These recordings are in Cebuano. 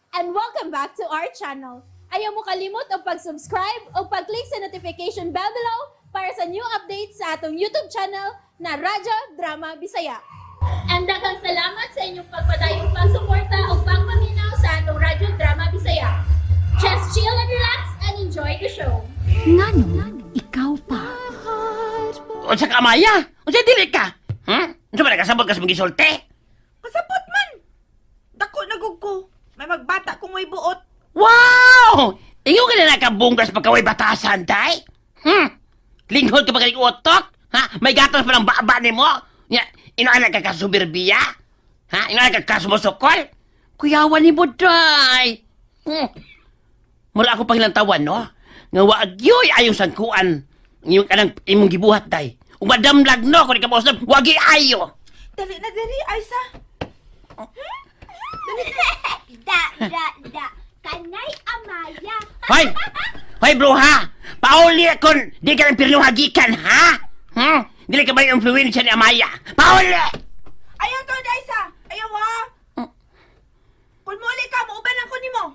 And welcome back to our channel. Ayaw mo kalimot og pag-subscribe o pag-click sa notification bell below para sa new updates sa atong YouTube channel na Radyo Drama Bisaya. And daghang salamat sa inyong pagpadayong pagsuporta o pagpaminaw sa atong Radyo Drama Bisaya. Just chill and relax and enjoy the show. Ngano, ikaw pa. Unsa ka, Maya? Unsa dili ka? Unsa ba nakasabot ka sa mga gisulti? Kasabot man. Dako na gud ko. May magbata kung may buot. Wow! Ingon ka na nakabunggas pagkaway batasan, day? Linghod ka ba kaning utok? Ha? May gatas pa ng baba nimo? Nya, ino ka kasuberbiya? Ha? Ino ka kasumusukol? Kuyawan ni mo, day! Mura ako panghilantawan, no? Nga wa agyoy ayong sangkuan. Yung kanang imong gibuhat, day. Umadamlag, no? Kung ikaw mausap, wagi ayo! Dali na dali, Aisa. Da, da, da. Kanay Amaya. Hoy! Hoy, bruha! Pauli kon di ka ng pirnuhagikan, ha? Dili ka ba yung influensya ni Amaya? Pauli! Ayaw to, Aisa. Ayaw ha. Kung muli ka, muuban ang kunin mo.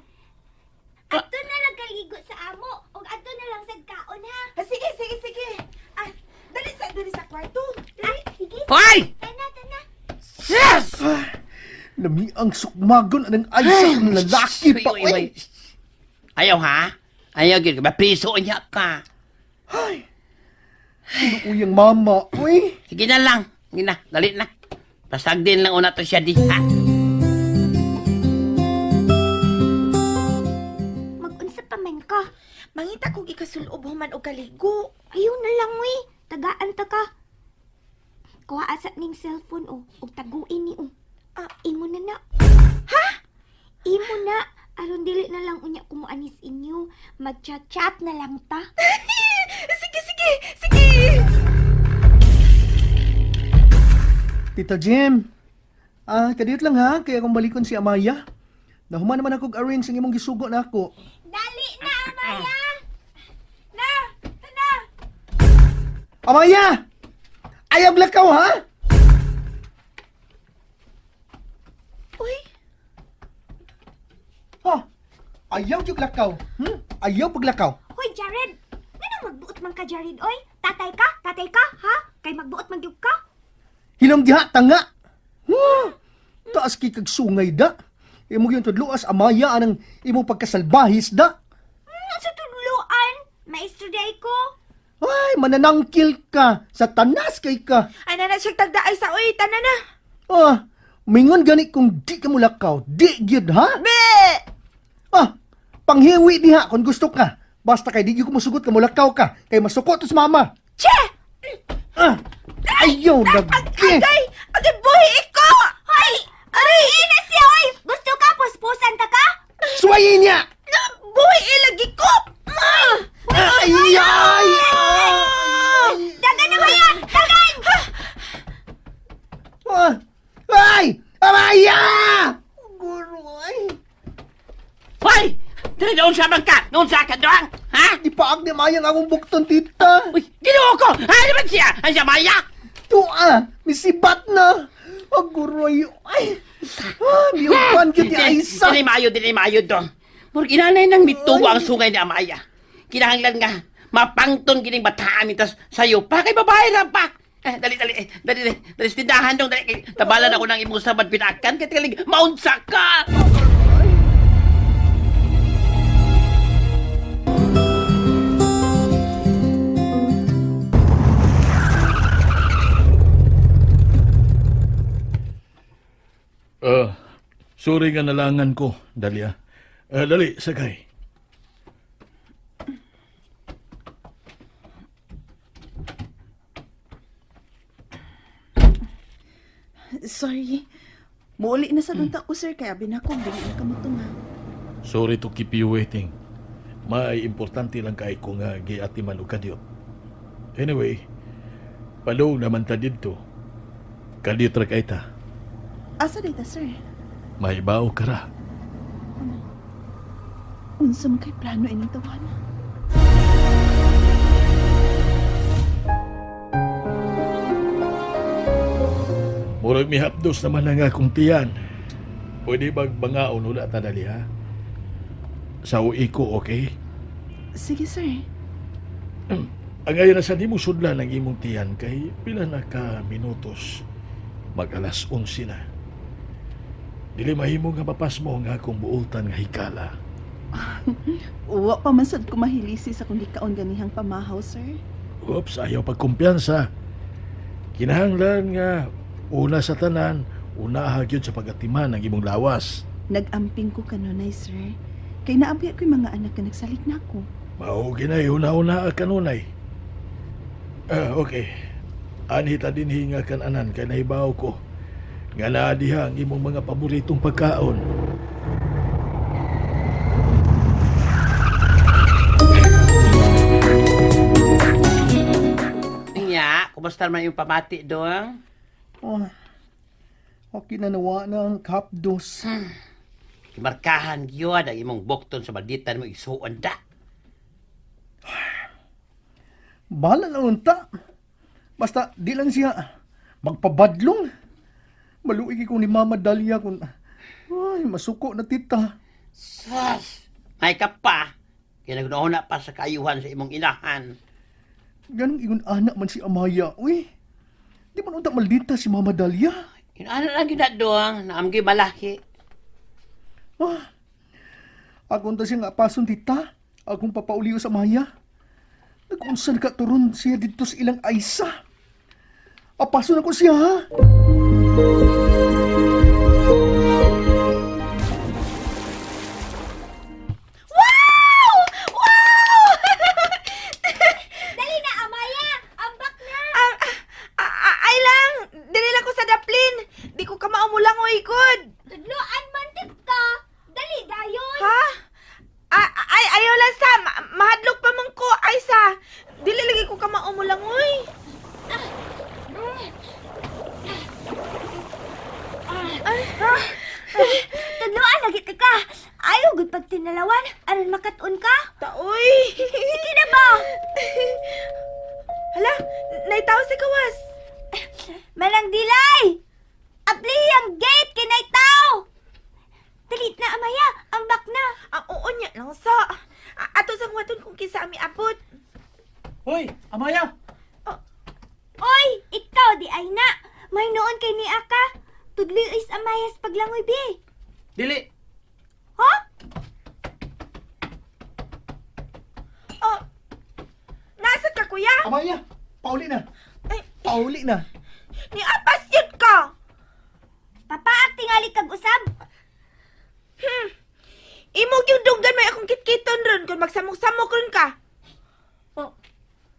Adto na lang kaligo sa amo ug adto na lang sa kaon ha. Ah, sige, sige, sige. Ah, dali sa kwarto. Ah, sige. Hoy! Tana, tana. Sus! Lami ang sukmagon anang Aisa ng lalaki pa. Uy, uy, uy. Uy. Ayaw, ha? Ayaw, gyud ka. Mapriso niya ka. Ay. Uyang mama, uy. Sige na lang. Sige na, dali na. Pasagdin lang una to siya di, ha? Magunsa pa man ka. Mangita kog ikasulob human og kaligo. Ayaw na lang uy. Tagaan ta ka. Kuha asa ning cellphone oh, ug taguin ni oh. Ah. Imo na na. Ha? Imo na. Aron dili na lang unya kumuanis inyo. Mag-chat-chat na lang ta. Sige, sige, sige. Tita Jim, kadiyot lang ha, kaya kung balikon si Amaya. Nahuman naman ako arrange ang imong gisugo na ako. Dali na, Amaya! Na, tana. Amaya! Ayaw lakaw ha? Uy, Ha? Ayaw jud lakaw. Ayaw paglakaw. Hoy, Jared! Nganong magbuot man ka, Jared, oy? Tatay ka? Tatay ka? Ha? Kay magbuot man gyud ka? Hilom diha tanga. Taas kay kag sungay da. Imo gyud tudloas Amaya anang imong pagkasalbahis da. Sa tudloan? Maestro day ko. Ay, mananangkil ka. Sa tanas kay ka. ay na na siya tagda Aisa. Uy, tana na. Ah, mingon gani kung di ka mulakaw. Di gyud ha? Be! Ah, panghiwi diha kung gusto ka. Basta kay di gyud ko musugot ka mulakaw ka. Kay masuko to sa mama. Che! Ah, ayaw lagi. Agay! Agay, buhi iko! Hoy! Aray! Ina siya, oy! Gusto ka? Puspusan ta ka? Suwayin niya! Na, buhi ilagi ko! Ah! Ay, ay, ay! Dagan na kaya! Dagan! Ah, ay! Amaya! Guro, ay! Hoy! Dili noon sa man ka! Noon sa ka doang! Ha? Ipaag ni Maya ang akong bukton, tita. Uy, ginoo ko! Ha, naman siya! Ang siya, Maya! Tuwa, misibat na. Aguroy, ay! Ah, miupan gyud ni Aisa. Dili maayo, dili maayo dong. Murag inanay nang mitubo ang sungay ni Amaya. Kinahanglan nga, mapangton gining bataan mitas sayo pa kay babae ra pa. Eh, dali dali eh, dali dali dali sa tindahan dong dali kay tabalan ako ng imong sabad pinakan kay tingalig maunsa ka. Ah, sorry nga nalangan ko, dali ah. Ah, dali, sakay. Sorry. Muuli na sa lunta ko, sir. Kaya binakong, dili na kamutunga. Sorry to keep you waiting. May importante lang kay ko nga giatiman og kadiyot. Anyway, palong naman ta didto. Kadiyot ra kay ta. Asa data, sir? May bao ka ra. Unsa man kay plano ining tawana? Murag mihapdos naman ang akong tiyan. Pwede bang bangaon wala ta dali ha? Sa ui ko, okay? Sige, sir. Ang ngayon na sa di mo sudlan ang imong tiyan kay pila na ka minutos mag alas 11 na. Dili mahimo nga mapasmo nga akong buultan nga hikala. Wa pa man sad ko mahilisi sa kung gikaon ganihang pamahaw, sir. Oops, ayaw pagkumpiyansa. Kinahanglan nga una sa tanan, unaha gyud sa pagatiman ang imong lawas. Nag-amping ko kanunay, sir. Kay naabuya ko'y mga anak nga nagsalig na ako. Mao ginay una-una kanunay. Ah, okay. Anhi ta dinhi nga kananan kay nahibaw ko nga naa diha ang imong mga paboritong pagkaon. Nya, kumusta naman yung pamati doon? Oh, okay na nawa na ang kapdos. Gimarkahan gyud ang imong bukton sa maldita mo isuon da. Bahala na unta. Basta di lang siya magpabadlong. Maluig ko ni Mama Dalia kung ay, masuko na tita. Sus! May ka pa. Kaya nagnauna pa sa kaayuhan sa imong inahan. Ganong ingon anak man si Amaya, uy. Di man unta maldita si Mama Dalia. Inaana lang gyud na doang, naamgi malaki. Ah, ako unta siya nga apason tita. Akong papauliyo sa Amaya. Nag-unsan ka turon siya dito sa ilang Aisa. Apason ako siya, ha? Wow! Wow! Dali na, Amaya! Ambak na! Ah, ay lang! Dili lang ko sa daplin! Di ko kamao mo lang, oy, good! Tudloan man ka! Dali, dayon! Ha? Ay, ayaw lang sa! Mahadlok pa man ko, ay sa! Dili lagi ko kamao mo lang, oy! Tudloan lagi ka! Ayaw gud pag tinalawan, aron makat-on ka! Taoy! Sige na ba? Hala, naitaw si kawas! Malang dilay! Abli ang gate kinay tao! Dalit na, Amaya! Ambak na! Ang oo niya lang sa! Ato sa waton kung kinsa ami abot. Hoy, Amaya! Oy! Ikaw di ay na! May noon kay ni Aka! Tudloy is Amayas paglangoy bi! Dili! Ha? Oh, nasa ka, kuya? Amaya, pauli na. Ay. Pauli na. Ni apas yun ka! Papaak tingali kag usab! Imog yung dunggan may akong kitkiton ron kung magsamok-samok ron ka. Oh,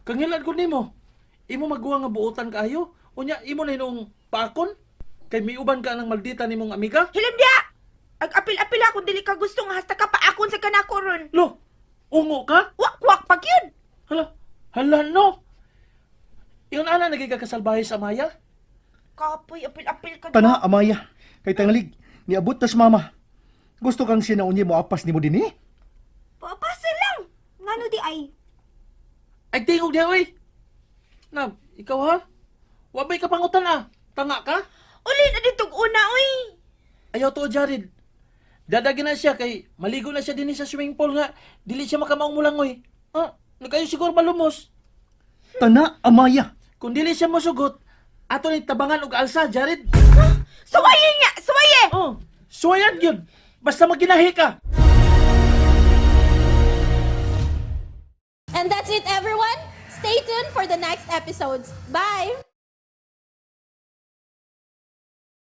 kangilan ko nimo. Imo maguwa nga buotan kaayo. Unya imo na inuong paakon. Kay miuban ka ng maldita nimong amiga. Hilim diya! Ag-apil-apil ako dili ka gusto nga hasta ka paakon sa kanako ron. Lo, ungo ka? Wak-wak pag yun! Hala, hala no. Ingon ana naging kasalbahe sa Amaya? Kapoy, apil-apil ka. Tana, Amaya. Kay tangalig, niabot tas mama. Gusto kang sinaunyi mo apas nimo dinhi? Papasan lang! Ngano di ay? Ay tingog diha oy. Na, ikaw ha? Wa ba'y kapangutan ah? Tanga ka? Uli na ditong una, uy! Ayaw to, Jared. Dadagin na siya kay maligo na siya din sa swimming pool nga. Dili siya makamaong mulangoy. Ah, nagkayo siguro malumos. Tana, Amaya. Kung dili siya mosugot, ato ni tabangan og alsa, Jared. Suwaye niya! Suwaye! Oh, suwayan gyud. Basta maginahi ka. And that's it, everyone. Stay tuned for the next episodes. Bye!